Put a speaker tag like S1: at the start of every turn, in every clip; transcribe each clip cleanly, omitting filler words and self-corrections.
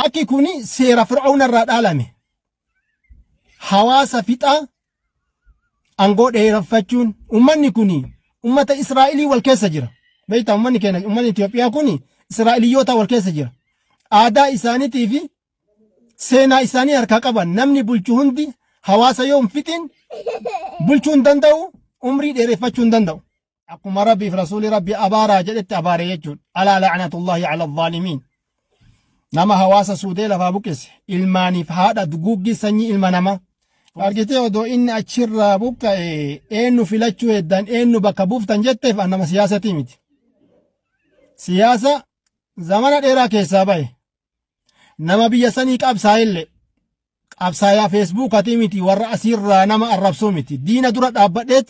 S1: Akki kun seera Fir'aawna irraa dhaalame. Hawaasa fixaa aangoo dheereffachuun ummanni kun ummata Israa'elii wal keessa jira. Beektaa ummanni keenya ummanni Itoophiyaa kun Israa'eliyyoota wal keessa jira. Aadaa isaaniitii fi seenaa isaanii harkaa qaban namni bulchu hundi hawaasa yoo hin fixin bulchuu hin danda'u umrii dheereffachuu hin danda'u. Akkuma Rabbiif Rasuulli Rabbi abaaraa jedhetti abaare jechuudha. Alaa la'natullahi ala zaalimiin. Nama hawaasa suudee lafaa buqqise ilmaaniif haadha duguuggii sanyii ilma namaa. Argitee odoo inni achirraa buqqa'e eenyu filachuu heddan eenyu bakka buuftan jetteef an nama siyaasatii miti. Siyaasa zamana dheeraa keessaa bahe. Nama biyya sanii qabsaa'ellee qabsaayaa feesbuukatii miti warra asiirraa nama arrabsuu miti diina dura dhaabbadheet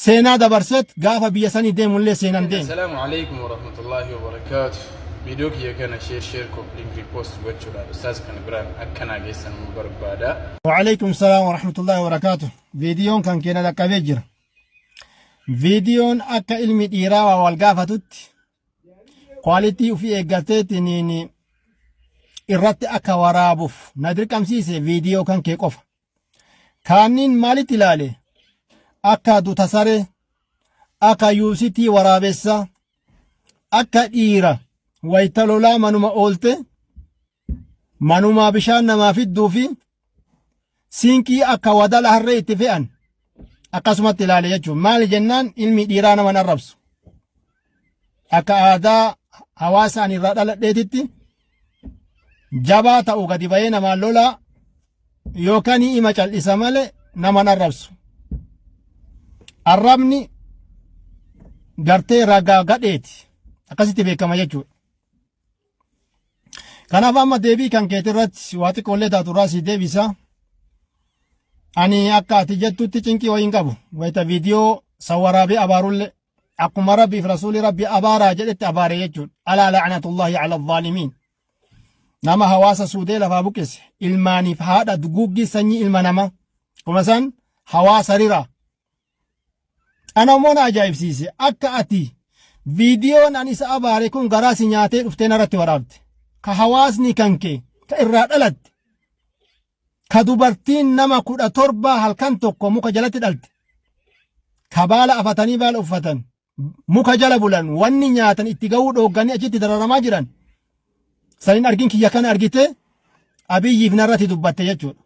S1: seenaa dabarseet gaafa biyya sanii deemullee seenan deeme.
S2: Assalaamu alaikum warahmatullahi wabarakaatu. Viidiyoo kiyya kana share share copy link repost gochuudhaan ustaaza kana biraan akka naa geessan barbaada.
S1: Wa'alaikum salaam wa rahmatullahi wa barakaatu. Viidiyoon kan keenya dhaqqabee jira. Viidiyoon akka ilmi dhiiraa waa wal gaafatutti kwaalitii ofii eeggateetiin irratti akka waraabuuf na dirqamsiise viidiyoo kan kee qofa. Kaanniin maalitti ilaale? Akka duta saree, akka yuusitii waraabessaa, akka dhiira wayita lolaa manuma oolte, manumaa bishaan namaa fidduu fi siinqii akka wadala harree itti fe'an akkasumatti ilaale jechuun maali jennaan ilmi dhiiraa nama hin arrabsu. Akka aadaa hawaasa ani irraa dhaladheetitti jabaa ta'u gadi ba'ee namaan lolaa yookaan ima cal'isa malee nama hin arrabsu. Arrabni gartee ragaa gadheeti akkasitti beekama jechuudha. Kanaaf amma deebii kan keeti irratti waa xiqqoollee taatu irraa si deebisa. Ani akka ati jettutti cinqii wayii hin qabu. Wayita viidiyoo san waraabee abaarullee akkuma Rabbiif Rasuulli Rabbi abaaraa jedhetti abaare jechuudha. Alaa la'natullahi ala zaalimiin. Nama hawaasa suudee lafaa buqqise ilmaaniif haadha duguuggii sanyii ilma namaa. Kuma san hawaasa riraa. Ana immoo na ajaa'ibsiise akka ati viidiyoon an isa abaare kun garaa si nyaatee dhuftee narratti waraabde. Ka hawaasni kan kee ka irraa dhalatte ka dubartiin nama 17 halkan tokko muka jalatti dhalte ka baala afatanii baala uffatan muka jala bulan wanni nyaatan itti ga'uu dhoogganii achitti dararamaa jiran sanin argin kiyya kana argite Abiyyiif narratti dubbatte jechuudha.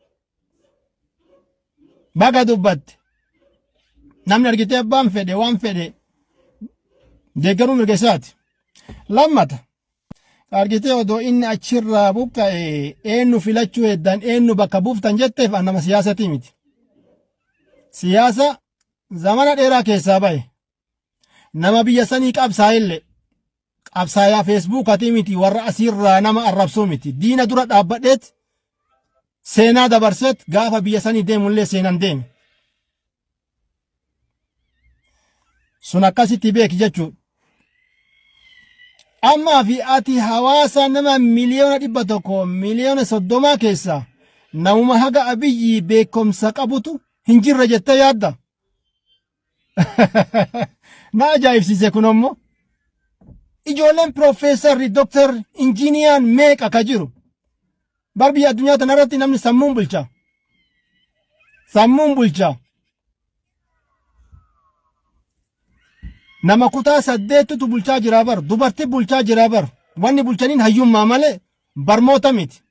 S1: Baga dubbatte. Namni argitee abbaan fedhe waan fedhe deeggaruu mirga isaati. Lammata argitee odoo inni achirraa buqqa'e eenyu filachuu heddan eenyu bakka buuftan jetteef an nama siyaasatii miti. Siyaasa zamana dheeraa keessaa bahe. Nama biyya sanii qabsaa'ellee qabsaayaa feesbuukatii miti warra asiirraa nama arrabsuu miti diina dura dhaabbadheet seenaa dabarseet gaafa biyya sanii deemullee seenan deeme. Sun akkasitti beeki jechuudha. Ammaa fi ati hawaasa nama 100,000,000 30,000,000 keessaa namuma haga Abiyyi beekumsa qabutu hin jirre jettee yaadda. Na ajaa'ibsiise kun ammoo. Ijoolleen piroofeesarri, dooktarri, injiiniyaan meeqa ka jiru. Bar biyya addunyaa tanarratti namni sammuun bulcha. Sammuun bulcha. Nama kutaa saddeettutu bulchaa jira bar. Dubartii bulchaa jira bar. Wanni bulchaniin hayyummaa malee barmoota miti.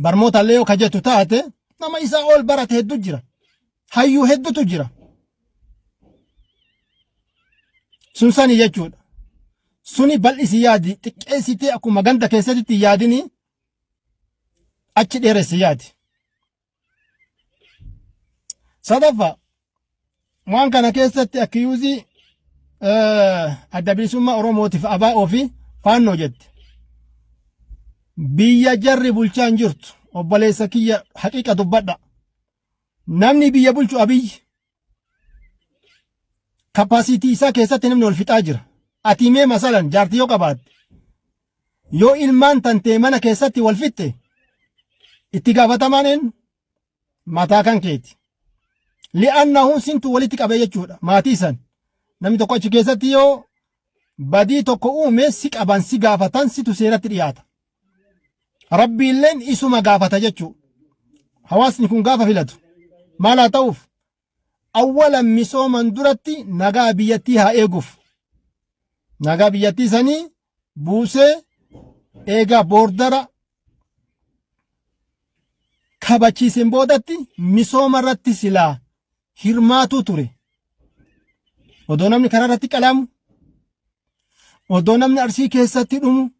S1: Barmoota illee yoo ka jettu taate nama isaa ol barate hedduu jira. Hayyuu hedduutu jira. Sun sani jechuudha. Suni bal'isi yaadi xiqqeessitee akkuma ganda keessatti yaadini achi dheeressi yaadi. Sadaffaa waan kana keessatti akkiyuuzii adda bilisummaa Oromootiif ABO fi Faannoo jette. Biyya jarri bulchaa hin jirtu obboleessa kiyya haqiiqa dubbadha. Namni biyya bulchu Abiyyi. Kapaasitii isaa keessatti namni wal fixaa jira. Ati mee masalan jaartii yoo qabaatte yoo ilmaan tantee mana keessatti wal fixxe itti gaafatamaan eenyu? Mataa kan keeti. Li'annahu sintu walitti qabee jechuudha maatii san. Namni tokko achi keessatti yoo badii tokko uume si qaban si gaafatan situ seeratti dhiyaata. Rabbiilleen isuma gaafata jechuu. Hawaasni kun gaafa filatu maal haa ta'uuf? Awwalan misooman duratti nagaa biyyattii haa eeguuf. Nagaa biyyattii sanii buusee eegaa boordara kabachiiseen boodatti misooma irratti silaa hirmaatuu ture. Odoo namni karaa irratti qalamu, odoo namni Arsii keessatti dhumu,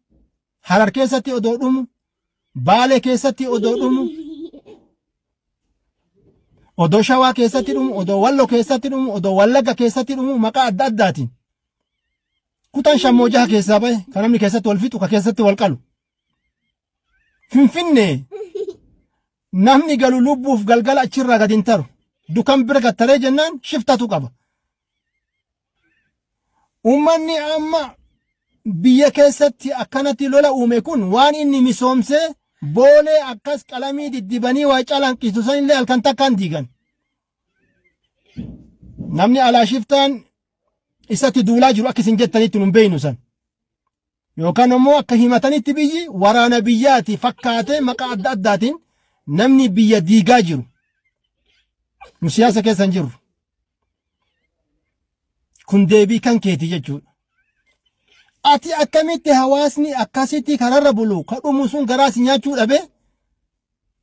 S1: Harar keessatti odoo dhumu, Baalee keessatti odoo dhumu, odoo Shawaa keessatti dhumu, odoo Wallo keessatti dhumu, odoo Wallagga keessatti dhumu maqaa adda addaatiin. Kutaan shammoo jaha keessaa bahe kan namni keessatti wal fixu, kan keessatti wal qalu. Finfinnee namni galu lubbuuf galgala achirraa gadi hin taru. Dukan bira gattaree jennaan shiftatu qaba. Uummanni amma biyya keessatti akkanatti lola uume kun waan inni misoomsee boolee akkas qalamii diddibanii waa calanqisu sanillee halkan takkaan diigan. Namni alaa shiftaan isatti duulaa jiru akka isin jettanitti nun beeynu san. Yookaan immoo akka himatanitti biyyi waraana biyyaati fakkaatee maqaa adda addaatiin namni biyya diigaa jiru. Nu siyaasa keessa hin jirru. Kun deebii kan keeti jechuudha. Ati akkamitti hawaasni akkasitti kararra bulu ka dhumu sun garaa si nyaachuu dhabe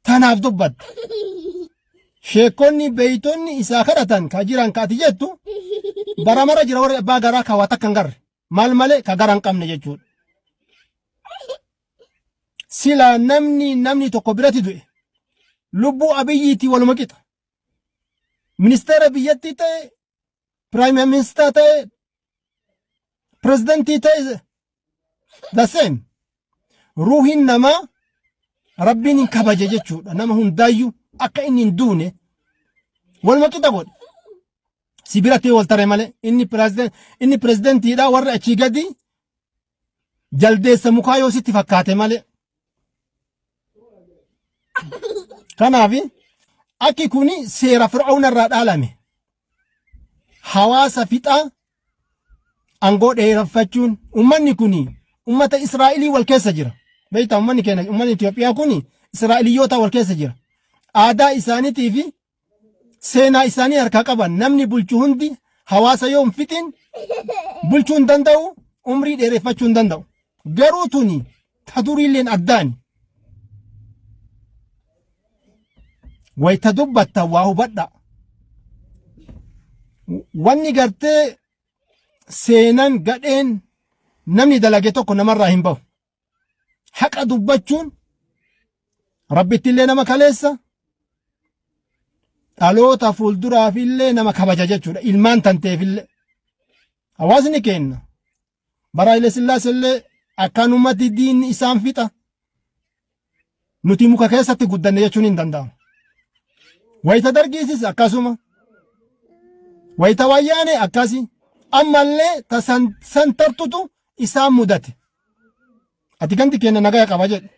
S1: tanaaf dubbatta. Sheekonni beeytonni isaa kadhatan ka jiran ka ati jettu bara mara jira warri abbaa garaa ka waa takka hin garre. Maal malee ka gara hin qabne jechuudha. Silaa namni namni tokko biratti du'e lubbuu Abiyyiitii waluma qixa. Ministeera biyyattii ta'e, piraayim ministeera ta'e, pirezidantii ta'e the same. Ruuhiin namaa Rabbiin hin kabaje jechuudha. Nama hundaayyuu akka inni hin duune waluma qixa godhe. Si biratti wal tare malee inni inni pireezidentiidha warri achii gadi jaldeessa mukaa yoo sitti fakkaate malee. Kanaaf akki kun seera fir'aawna irraa dhaalame. Hawaasa fixaa aangoo dheereffachuun uummanni kun uummata Israa'elii wal keessa jira. Beektaa uummanni keenya uummanni Itoophiyaa kun Israa'eliyyoota wal keessa jira. Aadaa isaaniitii fi seenaa isaanii harkaa qaban namni bulchu hundi hawaasa yoo hin fixin bulchuu hin danda'u umrii dheereffachuu hin danda'u. Garuu tuni ta duriilleen addaani. Wayta dubbatta waa hubadha. Wanni gartee seenan gadheen namni dalage tokko namarraa hin bahu. Haqa dubbachuun Rabbittillee nama kaleessa dhaloota fuulduraafillee nama kabaja jechuudha. Ilmaan tanteefillee. Hawaasni keenya bara Haile Sillaasellee akkanumatti diinni isaan fixa. Nuti muka keessatti guddanne jechuun hin danda'amu. Wayita dargiisis akkasuma. Wayita wayyaane akkasi. Ammallee ta san tartutu isaan mudate. Ati gandi keenya nagaya qaba jedhe.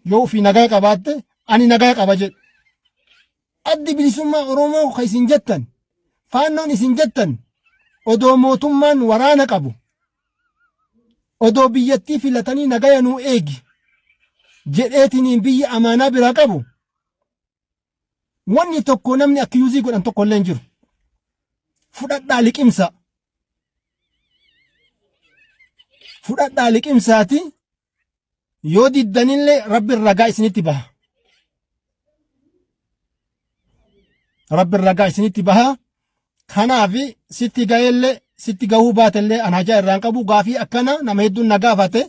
S1: Yoo ofii nagaya qabaatte ani nagaya qaba jedhe. Addi bilisummaa Oromoo ka isin jettan faannoon isin jettan odoo mootummaan waraana qabu odoo biyyattii filatanii nagaya nuu eegi jedheetiniin biyya amaanaa biraa qabu wanni tokko namni akkiyuuzii godhan tokko illee hin jiru. Fudhadhaa liqimsa. Fudhadhaa liqimsaati yoo diddanillee rabbi ragaa isinitti baha. Rabbi ragaa isinitti baha. Kanaaf sitti ga'ellee sitti gahuu baatellee an hajaa irraan qabu gaafii akkana nama hedduun na gaafate.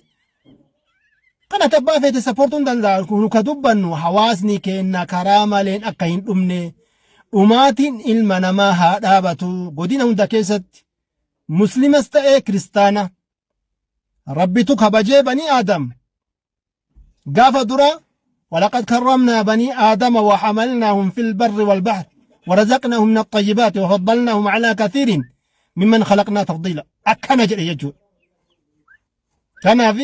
S1: Kana tabbaa feete sappoortuun danda'a. Kun ka dubbannu hawaasni keenya karaa maleen akka hin dhumne dhumaatiin ilma namaa haa dhaabatu godina hunda keessatti muslimas ta'ee kiristaana rabbitu kabajee banii aadam gaafa dura walaqad karramnaa banii aadama وحملناهم في البر والبحر ورزقناهم من الطيبات وفضلناهم على كثير ممن خلقنا تفضيلا akkana jedhe jechuudha. Kanaaf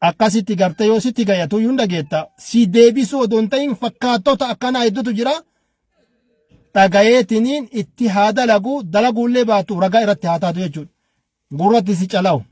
S1: akkasitti gartee yoo sitti gayatu iyyuu hin dhageetta. Si deebisuu odoo hin ta'in fakkaattota akkanaa hedduutu jira. Dhagayeetiniin itti haa dalagu dalaguullee baatu ragaa irratti haa taatu jechuudha. Gurratti si calaw.